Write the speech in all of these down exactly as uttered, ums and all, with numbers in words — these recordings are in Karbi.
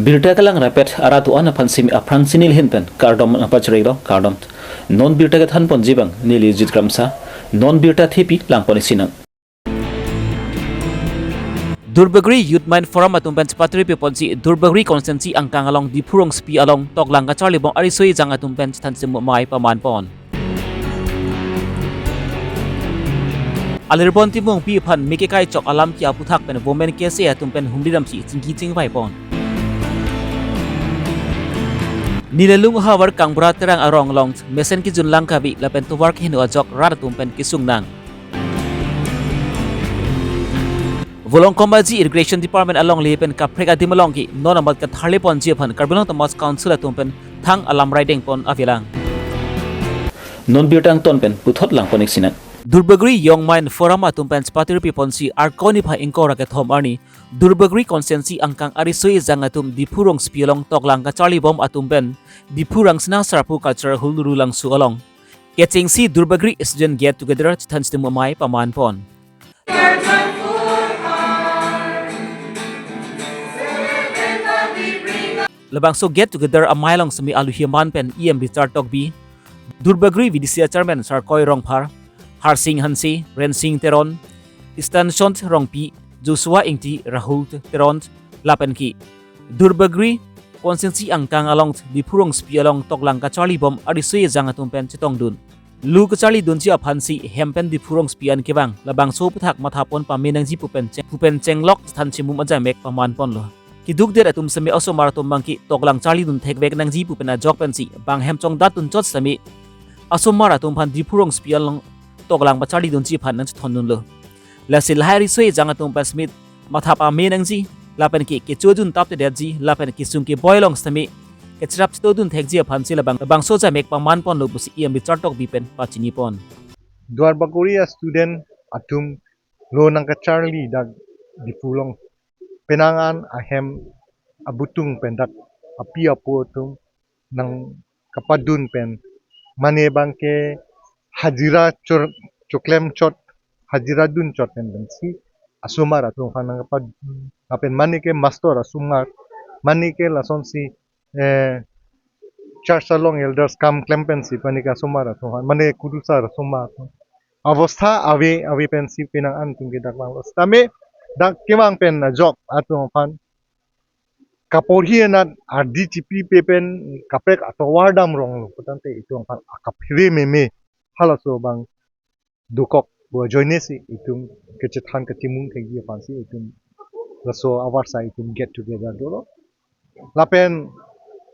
Birta kelang rapet arat do-an aphan simi aphrang si neli ahin pen kardom nangpachirilo, kardom. Non birta kethan ponji abang neli Jit Kramsa, non birta thepi lang pon isi nang. Duarbagori Youth Mind Forum atum pen chepatiri pi ponsi Duarbagori constituency angkang along Diphu rongsopi along toklang kacharlibom ariso ejang atum pen chethan chimumai paman pon. Alirbon Timungpi aphan meke kai chok alam ke aputhak pen women K S A atum pen humri damsi chingki chingvai pon. Nilelung havar Kangbura Terang arong along mesen kejun lang kabi lapen tovar keheno ajok rat atum pen kesung nang. Volongkom Aji Irrigation Department alongle pen kaprek adim along ke non amat katharle ponji aphan Karbi Anglong Autonomous Council atum pen thang alam rai deng pon avelang. Non birta angton pen puthot lang pon isi nang. Duarbagori Young Mind Forum atum pen chepatiri pi ponsi Arkoi niphai ingkoi ra kethom arni Duarbagori constituency angkang ariso ejang atum Diphu rongsopi along toklang kacharlibom atum pen Diphu Rangsina Sarpo Cultural Hall Rulangso along kechengsi Duarbagori student get together chethan chimumai paman pon. Labangso get together amei along simi aluhi aman pen E M Bichar Tokbi, Duarbagori V D C A Chairman Sarkoi Rongphar, Harsing Hanse, Rensing Teron, Stanson Rongpi, Joshua Ingti, Rahul Teron, lapen ke Duarbagori constituency angkang along Diphu rongsopi along toklang kacharlibom ariso ejang atum pen chetongdun. Lu kacharlidunji aphansi hem pen Diphu rongsopi an kevang labangso aputhak mathapon pame nangji pu pen cheng, pu pen chenglok chethan chimum ajaimek paman ponlo. Keduk det atum simi asomar atum abang ke toklang charlidun thekvek nangji pu pen ajok pensi bang hem chongdat dun chot simi asomar atum aphan Diphu rongsopi along toklang pacharlidunji aphan nangchethondunlo. Lasi lahai riso ejang atum pen simi matha pame nangji lapen ke kecho dun tap tedetji lapen kesung keboi along simi kecherap chetodun thekji aphansi labang, labangso ajaimek paman ponlo pusi E M Bichar Tokbi pen pachini pon. Duarbagori a student atum lo nangkacharli dak Diphu along penang an ahem abutung pen dak api apo atum nangkapadun pen mane abang ke hajira chor-, choklem chot, hajira dun chot pen pensi asomar atum aphan nangkapadun lapen mane ke master asomar, mane ke lasonsi eh, church along elders kam klem pensi mane ke asomar atum aphan, mane kurusar asomar atum. Avostha ave ave pensi penang an atum ke dak vanglo. Sitame dak kevang pen ajok atum aphan kaporhi anat ardi chipipe pen kaprek atovar dam ronglo putangte itum aphan akaphere meme halaso abang dokok pu ajoinesi itum kechethan kachimung thekji aphansi itum laso avarsa itum get together dolo. Lapen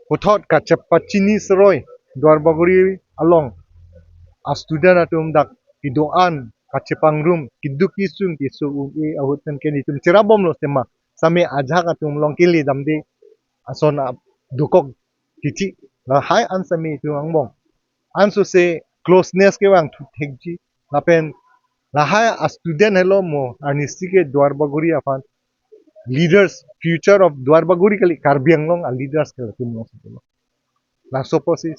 puthot kachepachini seroi Duarbagori along a student atum dak kedo-an kachepangrum keduk kesung keso un-e ahut pen ke itum cherapbomlo sitame ajahak atum along kele damde ason a dokok kithi lahai an sitame itum angbong ansose closeness kevang thu thekji lapen lahai a student helo mo arnisi ke Duarbagori aphan leaders, future of Duarbagori kali, Karbi Anglong a leaders ke latum along sitame. Laso apotsi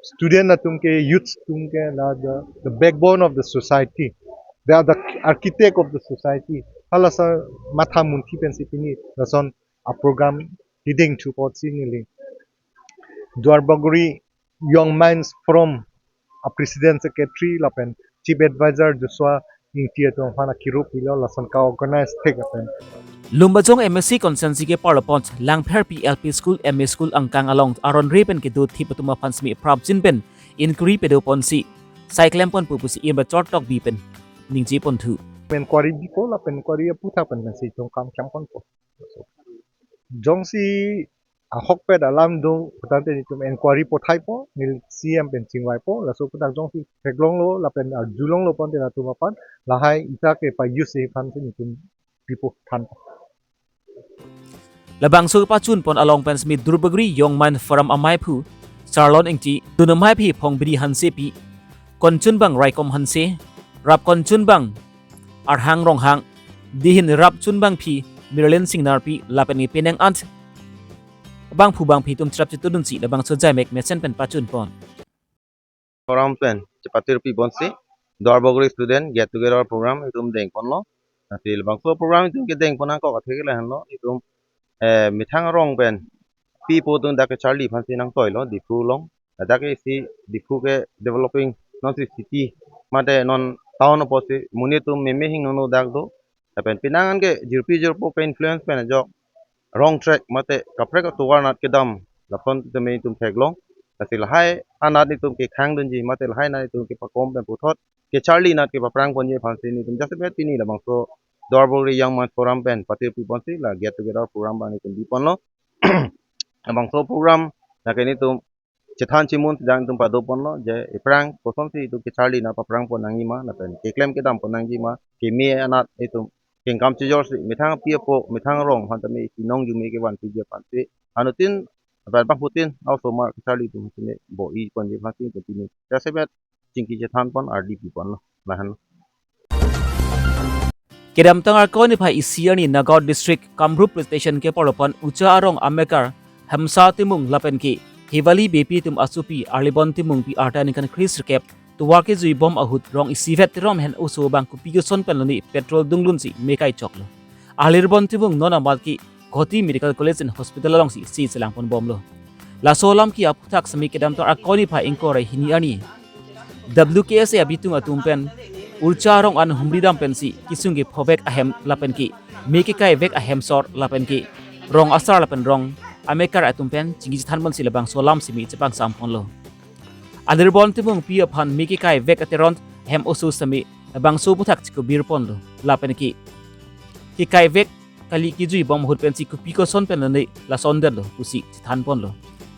student atum ke, youth atum ke la the, the backbone of the society. They are the architect of the society. Halasa matha munthi pensi pini lason a program kedeng thu apotsi neli Duarbagori Young Minds Forum a President Secretary lapen Chief Advisor Joshua Ingti atum aphan akirupilo lason ka-organize thek apen. Lumbajong M A C constituency ke parlopon Langpherpi L P School M A School angkang along aron re pen kedo thip atum aphan simi prapjin pen inquiry pedo ponsi sai klem pon pu pusi E M Bichar Tokbi pen ningje pon thu. Inquiry bipo lapen inquiry aputhak pen pensi itum kam klem ponpo. Jongsi ahokpet alam do putangte itum inquiry pothaipo, neli C M pen chingvaipo, laso aputhak jongsi theklonglo lapen arjulonglo pon te latum aphan lahai ita ke pa use aphan si itum pipo than. Labangso pachun pon along pen simi Duarbagori Young Minds Forum amei aphu Charlon Ingti, dun amei aphi Phongbidi Hansepi, konchun abang Raikom Hanse, rap konchun abang Arhang Ronghang, dihin rap chun abangpi Mirlin Singnarpi lapen penang an abangphu abangpi atum cherap chetodunsi labangso ajaimek mesen pen pachun pon. Forum pen chepatiri pi ponsi Duarbagori student get together program itum deng ponlo. Lasi labangso program itum kedeng pon angkok athe ke lahenlo, itum eh methang arong pen pi po atum dak kecharli aphansi nangtoilo Diphu along. Ladak ke isi Diphu ke developing non si city mate non town apotsi monit atum meme hingno dak do. Lapen penang an ke jirpi jirpo ke influence pen ajok wrong track mate kaprek atovar anat kedam lason tame itum theklong. Lasi lahai anat itum kekhangdunji mate lahai anat itum kepakom pen puthot kecharli anat kepaprang ponji aphansi nitum jasemet pini labangso Duarbagori Young Minds Forum pen patir pi ponsi la get together program abang nitum bi ponlo. Labangso program lake nitum chethan chimun sejang itum pado ponlo je iphrang kosonsi itum kecharli anat paprang pon nangji ma lapen keklem kedam pon nangji ma keme anat itum kengkam chejorsi methang pi apo methang arong aphan tame isi nong jume kevan piji aphansi anuttin lapen bangphutin a-osomar kecharli atum tame bo-i ponji aphansi itum pini jasemet chingki chethan pon ardi pi ponlo. Lahan. Kedamtang Arkoi niphai isi arni Nagaon District Kamrup Police Station keparlo pen Ucha Arong amekar Hemsa Timung lapen ke Hivali Beypi atum asopi Arlibon Timungpi arta ningkan kresirkep tovar kejui bom ahut rong isivet Teron ahem oso abang kopi koson pen lone petrol dunglunsi mekai choklo. Arlibon Timung non amat ke Guwahati Medical College and Hospital alongsi se chelang pon bomlo. Laso alam ke aphuthak semi kedamtang Arkoi niphai ingkoi ra hini arni W K S A abitung atum pen Ucha Arong an humri dam pensi kesung kephovek ahem lapen ke me kekaivek ahem asor lapen ke rong asar lapen rong amekar atum pen chingki chethan ponsi labangso alam semi chepangsam ponlo. Arlibon Timungpi aphan me kekaivek a Teron ahem oso semi labangso aphuthak chekubir ponlo lapen ke kekaivek kali kejui bom ahut pensi kopi koson pen lone lason detlo pusi chethan ponlo.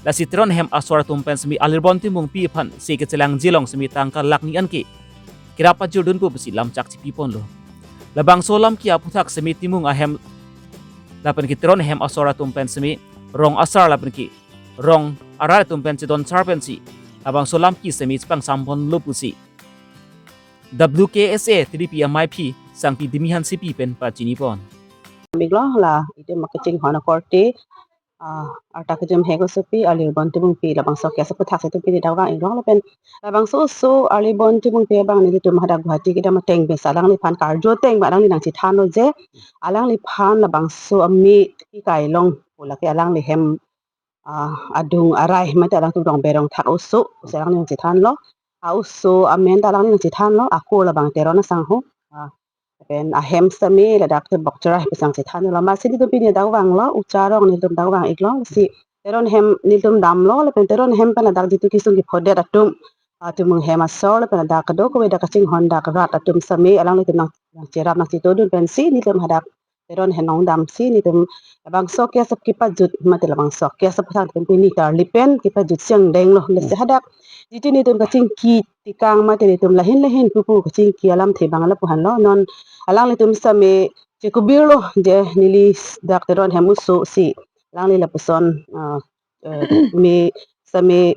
Lasi Teron ahem asor atum pen semi Arlibon Timungpi aphan se kechelangji along semi tangka lakh ni an ke kerap pajurdunpo pusi lamchak chepi ponlo. Labangso alam ke aphuthak semi Timung ahem lapen ke Teron ahem asor atum pen semi rong asar lapen ke rong arat atum pen chedon sar pensi labangso alam ke semi chepangsam ponlo pusi W K S A T D P amaiphi Sangpi Dimi Hansepi pen pachini pon. Biglo la itum kachinghon akorte, ah, arta kejum hek osopi Arlibon Timungpi labangso case aphuthak si itum pini dak vang-iklo lapen labangso oso Arlibon Timungpi abang nelitum hadak Guwahati kedam ateng pen si alangliphan karju ateng pen alangli nangchethanlo je alangliphan labangso ame kekai along pu lake alangli hem, ah, adung arai mate alangtum rong berong thak oso pusi alangli nangchethanlo. A-oso amen ta alangli nangchethanlo, ako labang Teron asangho. Ah, lapen ahem semi ladak ke Bokchara pusi nangchethanlo. Amatsi nelitum pini dak vanglo, Ucha Arong nelitum dak vang-iklo. Si Teron ahem nelitum damlo, lapen Teron ahem pen ladak jitu kesung kephodet atum, ah, Timung ahem asor, lapen ladak kadokave dak kachinghon dak rat atum semi alanglitum nang, nangcherap nangchetongdun pensi nelitum hadak Teron ahem nangdamsi nelitum labangso case ap kepajut mate labangso case aphuthak pen pini karli pen kepajutsi angdenglo. Lasi hadak jitu nelitum kachingki tekang mate nelitum lahin lahin pupu kachingki alamthe abang lapu-anlo, non alanglitum semi chekubirlo je neli dak Teron ahem oso si alangli lapuson, ah, eh, me semi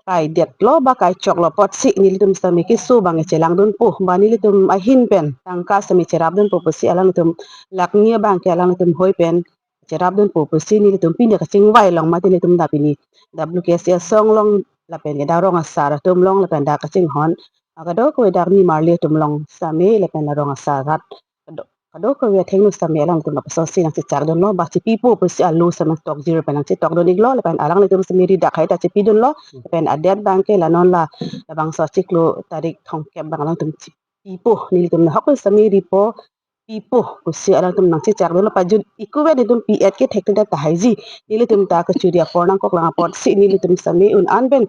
kaidetlo ba kaichoklo apotsi nelitum semi keso abang chelangdunpo ba nelitum ahin pen tangka semi cherapdunpo pusi alangtum lakh ni abang ke alangtum hoi pen cherapdunpo pusi nelitum pini kachingvai along mate nelitum dak pini W K S A asong along lapen ke dak rong asar atum along lapen dak kachinghon, ah, kadokave dak nimarli atum along semi lapen rong asar rat kado-, kadokave athengno semi alangtum lapuson si nangchechakdunlo ba chepipo pusi alo semi tokjir pen nangchetokdun-iklo lapen alanglitum semi ri dak hai ta chepidunlo lapen adet abang ke la non la labangso achiklo tarik thomkep abang alangtum chepipo nelitum nahok semi ripo pipo pusi alangtum nangchechakdunlo, pajut-ik ave nelitum pi-et ke thekthedet tahaiji nelitum ta kachuri apor nangkoklang apotsi nelitum semi un-an pen,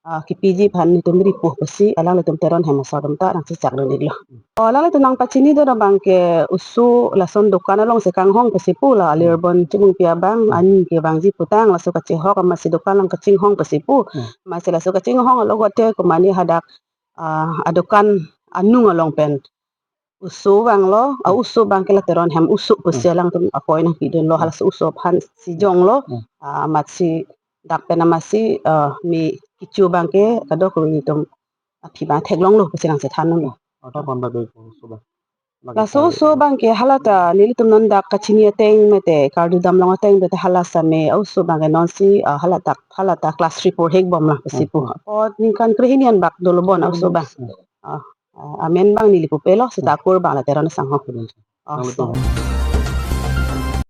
ah, kepiji aphan nelitum ripo pusi alanglitum Teron ahem asor atum ta nangchechakdun-iklo. Oh, alanglitum nangpachinidun abang ke oso lason dokan alongsi kanghong pusi pu la Arlibon Timungpi abang ani kevangji putang laso kachehok amatsi dokan along kachinghong pusi pu. Hmm. Amatsi laso kachinghong alogote komatne hadak, ah, adokan anung along pen oso vanglo, a-oso abang ke la Teron ahem oso pusi alangtum apoi nangpidunlo, halaso oso aphansi jonglo, ah, amatsi dak pen amatsi, ah, me kecho abang ke kadokave nelitum aphi abang theklonglo pusi nangchethandunlo. Arta panda doi ko oso abang. Laso oso abang ke hala ta nelitum non dak kachini ateng mate karju damlong ateng mate hala semi a-oso abang ke nonsi, ah, hala dak, hala ta class three porhek bomlang pusi pu. Apot ningkan krehini an bak dolo bon a-oso abang. Ah, ah, amen abang neli pupelo, seta akur abang la Teron asangho. Oh, so.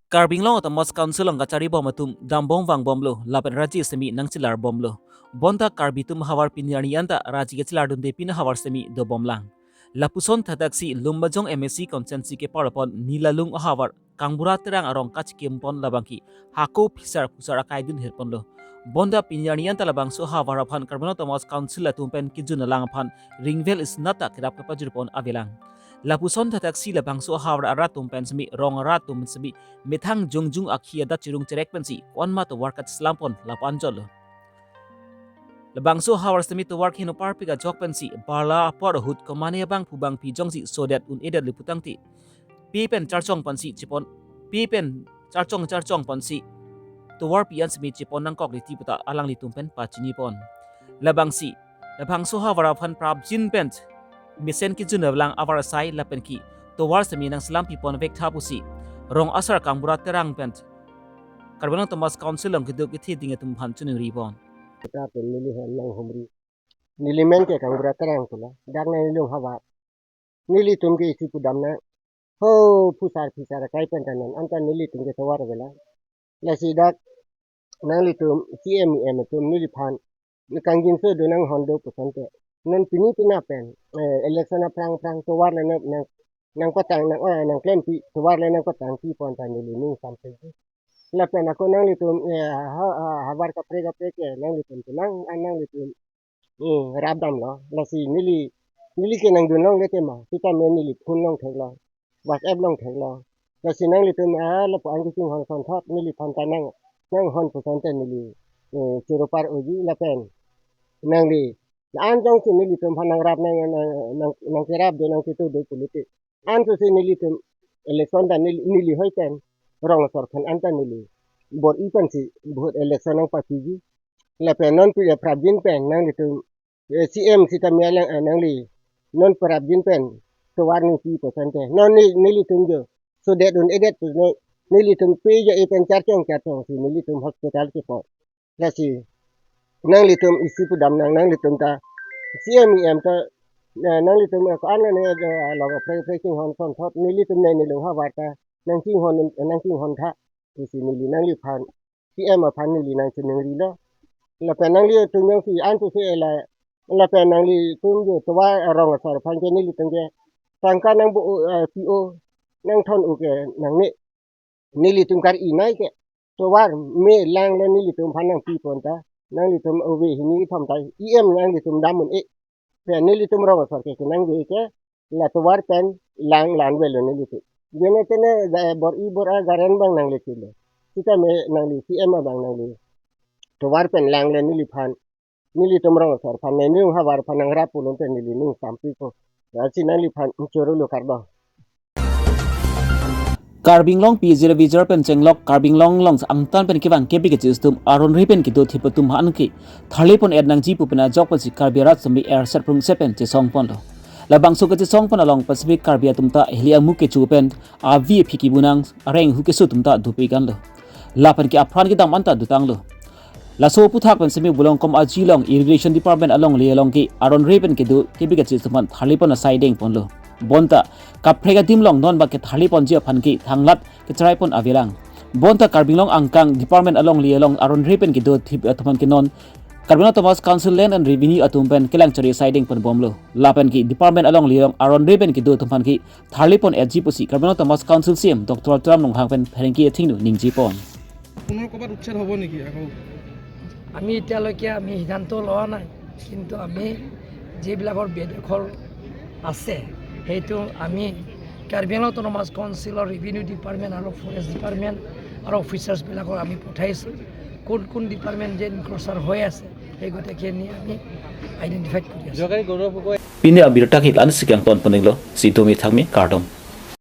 Karbi Anglong Autonomous Council along kacharibom atum dambom vangbomlo, lapen raji semi nangchelar bomlo. Bonta Karbi atum havar pini arni anta raji kachelar dunde pini havar semi dobomlang. Lapuson thakthaksi Lumbajong M A C constituency kepar apon Nilalung ahavar Kangbura Terang arong kachikimpon labangki hako phisar phusar akai dunhirponlo. Bonta pini arni anta labangso ahavar aphan Karbi Anglong Autonomous Council atum pen kejun alang aphan ringvel isnata kerap kepajirpon avelang. Lapuson thakthaksi labangso ahavar arat atum pen semi, rong arat atum semi, methang jongjung akhi adat chirung cherek pensi ko-an ma tovar kacheselampon lapu-an jotlo. Labangso ahavar semi tovar keheno parpik ajok pensi barla apor ahut komane abang phu bangphi jongsi sodet un-edet le putangte, pe pen charchong ponsi chepon, pe pen charchong charchong ponsi tovar pi an semi chepon nangkok riti puta alanglitum pen pachinipon. Labangsi labangso ahavar aphan prapjin pen mesen kejun avelang avar asai lapenki tovar semi nangselam pipon vek tha pusi rong asar Kangbura Terang pen Karbi Anglong Autonomous Council along kedo kethe ding atum aphan chiningripon. Kita pen neli han nanghumri. Neli men ke Kangbura Terang pulo. Dak Nilalung ahavar. Nelitum ke isi pudamnang. Ho phusar phisar akai pen ta non anta nelitum ke tovar avelang. Lasi dak nanglitum C M E M atum neliphan kangjinso do nanghon do puson te. Non pini pina pen, eh, election aphrang aphrang tovar le nang, nang, nangpatang nang, ah, nangklempi, tovar le nangpatang pipon ta neli ning sampai. Lapen ako nanglitum, eh, ha, ha, havar kaprek kaprek ke nanglitum tenang, ah, nanglitum, eh, rap damlo. Lasi neli, neli ke nangdun longle tema, sitame neli phone along theklo, WhatsApp along theklo. Lasi nanglitum, ah, lapu-an kachinghon sonthot, neliphan ta nang, nanghon puson te neli, eh, choro par oji lapen nangli la-an jongsi nelitum aphan nangrap nang, nang, nang, nangkerap do nangketu do pulote. Anso si nelitum election ta neli, neli hoi pen rong asor aphan anta neli bor-i pensi vote election nangpapiji. Lapen non pi prapjin pen nanglitum, eh, C M sitame alang, eh, nangli non prapjin pen tovar nangpi puson te. Non ne, nelitum jo sodet un-edet pu ne, nelitum pe jo e pen charchong charchong si nelitum hospital kepo. Lasi nanglitum isi pudamnang, nanglitum ta C M E M ta, eh, nanglitum, eh, ko-an ne, eh, along kaprek kaprek chinghon sonthot, nelitum ne Nilalung ahavar ta nangchinghon, nangchinghon tha pusi neli nangliphan C M aphan neli nangchiningrilo. Lapen nanglitum jongsi anso si ela, lapen nanglitum jo tovar rong asor aphan ke nelitum ke tangka nangbo, eh, P O nangthon o ke nangne. Nelitum kar-i nai ke tovar me lang le nelitum aphan nangpipon ta nanglitum ove hini thom ta E M nanglitum dam un-e. Pen nelitum rong asor ke kenangve ke la tovar pen lang la-an avelo nelitum. Jene tene ga-, bor-i bor-a garen abang nangle chilo. Sitame nangli C M abang nangli tovar pen lang le neliphan, nelitum rong asor aphan, ne Nilalung ahavar aphan nangrap pulote neli ning sampiko. Lasi nangliphan choro lo, kardom. Karbi Anglong P G Reviser pen chenglok Karbi Anglong along angtan pen kevang kebik kachis atum aron re pen kedo thip atum aphan ke tharlipon et nangji pu pen ajok pensi Karbi arat semi erset prungse pen chesongponlo. Labangso kachesongpon along Pacific Karbi atum ta heli amu kecho pen avi aphi kibunang areng hu keso atum ta dopik anlo. Lapen ke apran kedam anta dotanglo. Laso aphuthak pen semi Bulongkom aji along Irrigation Department alongle along ke aron re pen kedo kebik kachis atum aphan tharlipon asai dengponlo. Bonta kaprek adim along non bak ke tharliponji aphan ke thanglat kecheraipon avelang. Bonta Karbi Anglong angkang department alongle along aron re pen kedo thip atum aphan ke non Karbi Anglong Autonomous Council Land and Revenue atum pen kelang chari asai dengponbomlo. Lapen ke department alongle along aron re pen kedo atum aphan ke tharlipon etji pusi Karbi Anglong Autonomous Council C E M Doctor Tuliram Ronghang pen pherangke athengno ningjepon. পুনৰ ক'ৰবাত উচ্ছেদ হ'ব নেকি আকৌ? আমি এতিয়ালৈকে আমি সিদ্ধান্ত লোৱা নাই, কিন্তু আমি যিবিলাকৰ বেদখল আছে, সেইটো আমি কাৰ্বি আংলং অট'নমাছ কাউন্সিলৰ ৰেভিনিউ ডিপাৰ্টমেণ্ট আৰু ফৰেষ্ট ডিপাৰ্টমেণ্ট আৰু অফিচাৰ্ছবিলাকক আমি পঠাইছোঁ। কোন কোন ডিপাৰ্টমেণ্ট যে ইনক্ৰচাৰ হৈ আছে, সেই গোটেইখিনি আমি আইডেণ্টিফাই কৰি আছোঁ। যোৱাকালি গৌৰৱ Gogoi Pini abirta ke la-an si kangton poninglo, si domi thangmi, kardom.